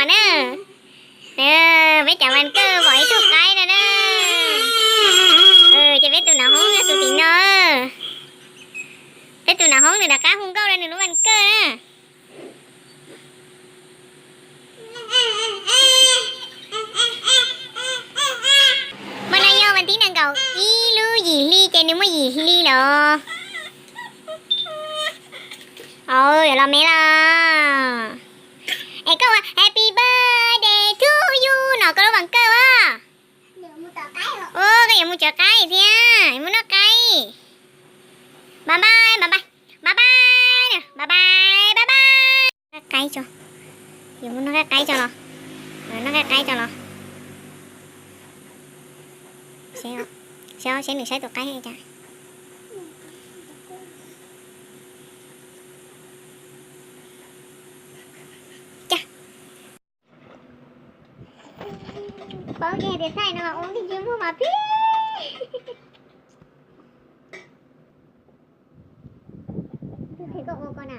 Na, peb cov vas kawj pom ib tug qaib no na. Ces peb tus nav hoob nyob tus tim no. Peb tus nav hoob nws rov qab hu nkauj rau nws lub vas kawj na. Mas no yog vas thib nees nkaum ib lub yim hli ces nws muaj yim hli lawm. Au, yuav los me los. Es koj ua happy birthday to you no koj lub vas kawj a. Ua koj yuav mus tsev qaib thiab, yuav mus noj qaib. Bye bye, bye bye, bye bye, bye bye, bye bye. Noj qaib tso, yuav mus noj qaib tso los, noj qaib tso los. Saib, saib nws saib tus qaib cas. Cas. Paub kiag tias thaij no mas ua me ntsis muag mas pib. Tus qhia koj ua ko na.